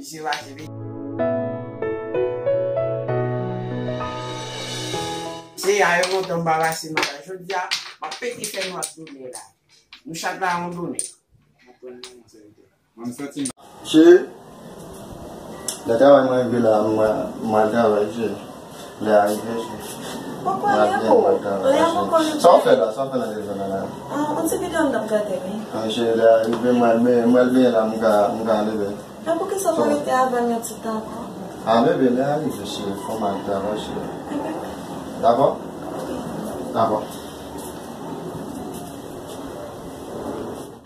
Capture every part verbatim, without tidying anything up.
Misye fache, wi. Se a yo lontan m pa pase madanm. Jodi a, m ap pete fè nou ap tounen la. Nou chat la yon donnen. Cheri, lè travay mwen rive la, mwen, mwen al travay, cheri. Lè a rive, cheri. Poko lè pou ou. Lè a poko rive. Sa w fè la? Sa w fè nan telefòn nan la? Ah, on ti videyo m t ap gade, wi. Ah, cheri, lè a rive, mwen al benyen, mwen al benyen la, m ka, m ka leve. Men poukisa w pa rete avè m yon ti tan ankò? Ah, bebe, lè a rive, cheri, fò m al travay, cheri. Dakò? Dakò.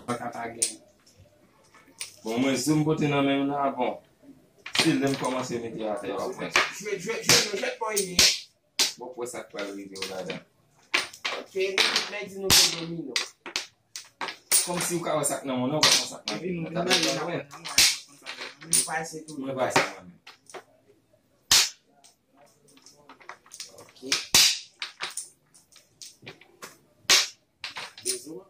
Paka pa gen. Bon, mwen zo m pote nan men m la, bon. Se lè m kòmanse mete atè, w ap wè. Jwèt, jwèt, jwèt, jwèt, jwèt, bò, ye. W ap wè sa k pral rive w ladan. Ok, nou tout lè di nou se domino. Kòmsi w ka wè sa k nan men w nan, w pa konn sa k nan men w nan. Epi nou vin bay li nan men w. Mwen pase tou. Mwen pase mwen menm. Ok. Bezwen.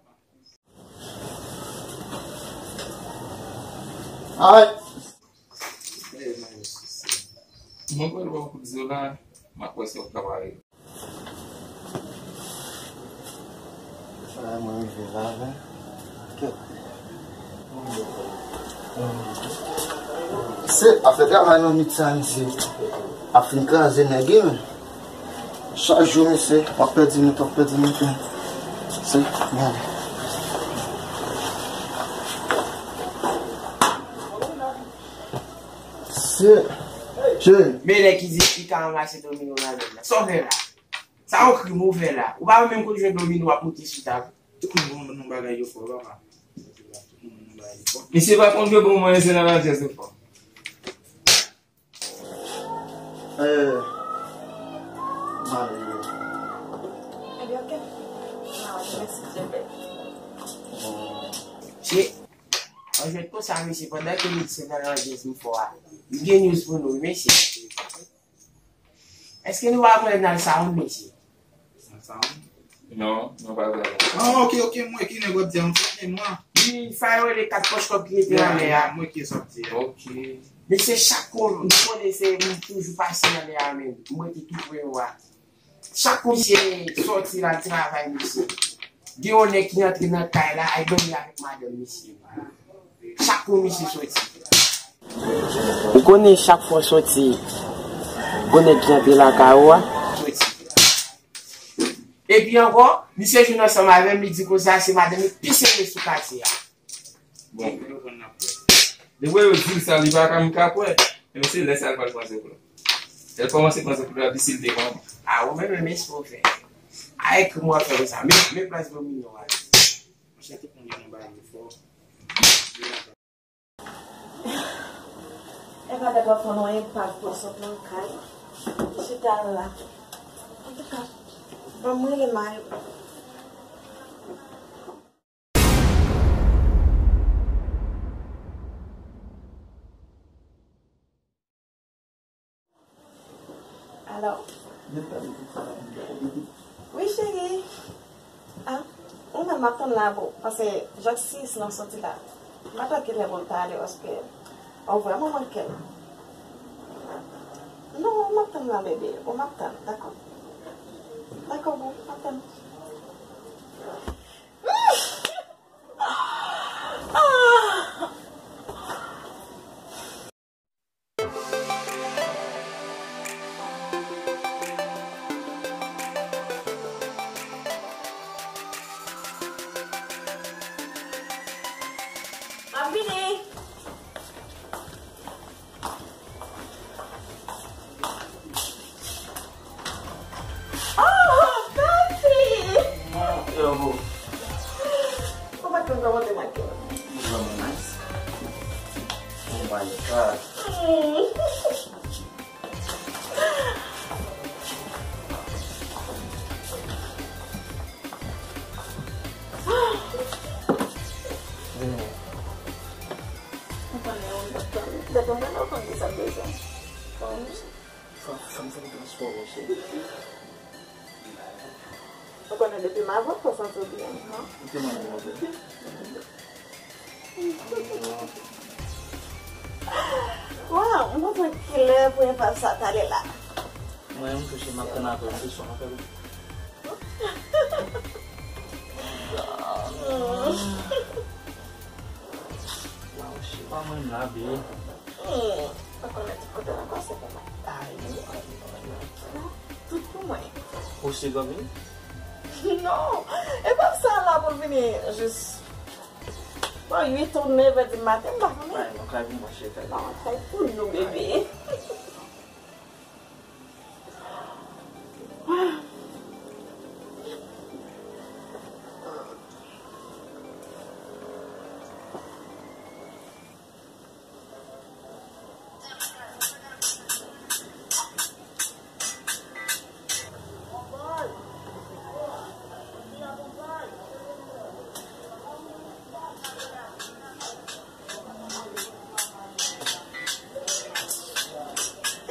Ay! Mwen pral ba w kout zo la, m ap wè si w ap ka pare. Sa mwen rive la, men. Se afè travay nan mit sa, misye ap fin kraze nèg yo, men. Chak jou, mesye, w ap pèdi minit, w ap pèdi minit, men. Se, gade. Se, cheri. Men nèg ki di li ka ranmase domino nan men l la. Sa w fè la? Sa yon krim ou fè la? Ou pa menm konn jwe domino, w ap moute sou tab. Tout moun bon nan bagay yo fò, papa. Tout moun bon nan bagay yo fò. Misye pa konn jwe bon, mwen, se nan Rangers yo fò. Eh, mari yo. Ebyen, ok. Ah, mèsi, Jebè. Se, an jwèt konsa, mesye, pandan ke nou se nan Rangers nou fò a. M gen news pou nou, mesye. Èske nou pa pran nan sound, mesye? Nan sound? Non, nou pa pran nan sound. Ah, ok, ok, m wè ki nèg w ap di a, m fòt memwa. Wi, sa yo rele kat pòch kòb ki rete anlè a. Ya, ya, m wè kiyès w ap di a. Ok. Mesye, chak kou, m konnen se, m toujou pase anlè a menm. M rete tou pre yo a. Chak kou misye sòti la, l travay, mesye. Gen yon nèg ki rantre nan kay la, al dòmi avèk madanm misye. Chak kou misye sòti. Ou konnen chak fwa w sòti, gon nèg ki antre lakay ou a. Sòti. Epi ankò, misye jwenn ansanm avè m, li di konsa se madanm li pi serye sou katye a. Bon. Depi yo di l sa, li pa ka, m ka kwè. Men se lè sa l pral pran zòklò. Lè l kòmanse pran zòklò la, di si l te manman. A, ou menm, menm espri w fè. A, ekri m w ap fè konsa. Men, men plas domino a. Monchè, tout moun gen yon bagay yo fò. E pa dèfwa fò nou enpak pou sot nan kay. Chita la. Antouka, ban m rele Mayo. Alo? Wi, cheri. Ah, ou menm m ap tann la, boo, paske Jacques sis nan soti la. M pa t wè kilè pou l ta ale, paske ou vrèman manke l. Non, m ap tann la, bebe. Ou m ap tann, dakò? Dakò, boo, m ap tann. Ah! M ap vini. Oh, papi! Yo, boo. Ou pa t konn kòman te manke m. Ou vrèman nice. Oh my God. Mm. Vini. Ou konnen, ou konn, depi mwen la, ou konn ki sa m bezwen. Fò m, fò m fè yon transpò, monchè. Ou konnen depi m avè w, fò w santi w byen, non? Ou te mande mwen byen. Ou te mande mwen byen. Ou te mande mwen byen. Mwen pa sa talè la. Mwen, m touche, m ap tann apre, m te sou apèl. Waw, se pa mwen la, bebe. Hmm, pa konnen tout kote ankò, se pou mwen. Ay, ay, ay, ay. Tout pou mwen. Ou se dòmi? Non, e pa sa la pou l vini jis. Bon, uit ou nèv è di maten, m pa konnen. Ay, non, kay pou mwen, cheri, kay. Non, kay pou nou, bebe.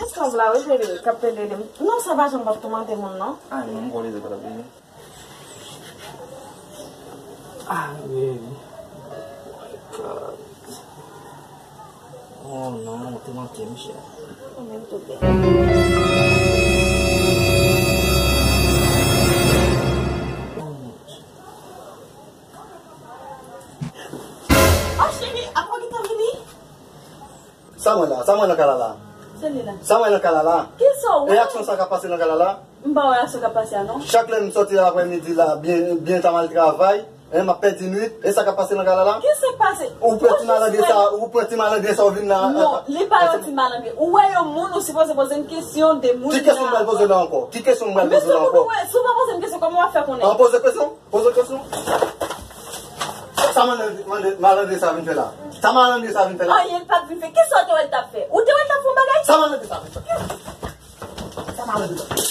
Esklav la, wi, cheri, k ap plede ede m. Non, sa pa janm p ap toumante moun, non. Ah, non, m konnen se pa t ap vini. Ah, baby. Oh my God. Oh, non, ou te manke m, chè. Ou menm tou byen. Oh, mon Dieu. Ah, cheri, apa w gentan vini? Sa mwen la, sa mwen nan kay la la. Se li la. Sa mwen nan kay la la. Kisa w wè? E aksyon sa k ap pase nan kay la la? M pa wè aksyon k ap pase a non. Chak lè m sòti aprè midi la, byen, byen ta m al travay, en, m ap pèdi nwit, e sa k ap pase nan kay la la? Kisa k pase? Ou pran ti malandren sa, ou pran ti malandren sa, ou vin la. Non, li pa yon ti malandren. Ou wè yon moun, ou sipoze poze l kesyon de moun. Ki kesyon m pral poze la ankò? Ki kesyon m pral poze la ankò? Mesye, moun ou wè, si w pa poze m kesyon, kòman w ap fè konnen? An poze kesyon? Poze kesyon. Sa malandren, malandren, malandren sa vin fè la? Sa malandren sa vin fè la? Anyen l pa t vin fè. Kisa w te wè l t ap fè? Ou te wè l t ap fè yon bagay? Sa malandren sa vin fè? Sa malandren sa vin fè?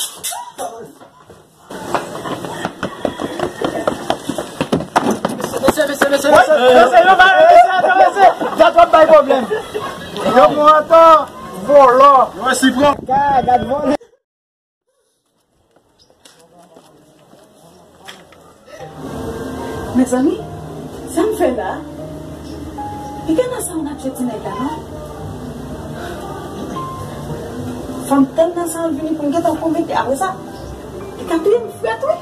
Mesye, mesye, mesye, mesye, mesye. Mesye, yo ba, mesye, atann, mesye. Gad w ap bay pwoblèm. Yo pran ankò. Vòlò. Yo resi pran. Gad, gad vòlò. Mezanmi, sa m fè la? Piga nan sa w nan tchè ti nèg la, non? Fò m tann nan sa l vini pou m gentan konvenk li. Apre sa, li ka touye m frèt, wi.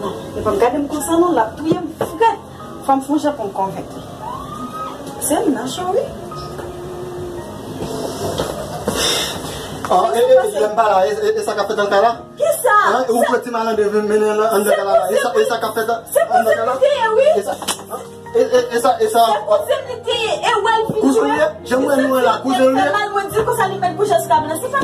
Non, li pa m gade m konsa, non, l ap touye m frèt. Fò m fè yon jan pou m konvenk li. Se m nan cho, wi. Oh, e, e, e, lè m pa la, e, e, e sa k ap fèt anndan la? Kisa? Hein, ou pran ti malandren vin mennen anndan kay la la? E sa, e sa k ap fèt anndan kay la? Se kouzen m li te ye, wi. E sa, e, e, e sa, e sa. Se kouzen m li te ye, e w wè l vin. Kouzen l ye? Jan m wè nou la, kouzen l ye? Fè mal, mwen di l konsa li mèt bouje sou tab la. Se pa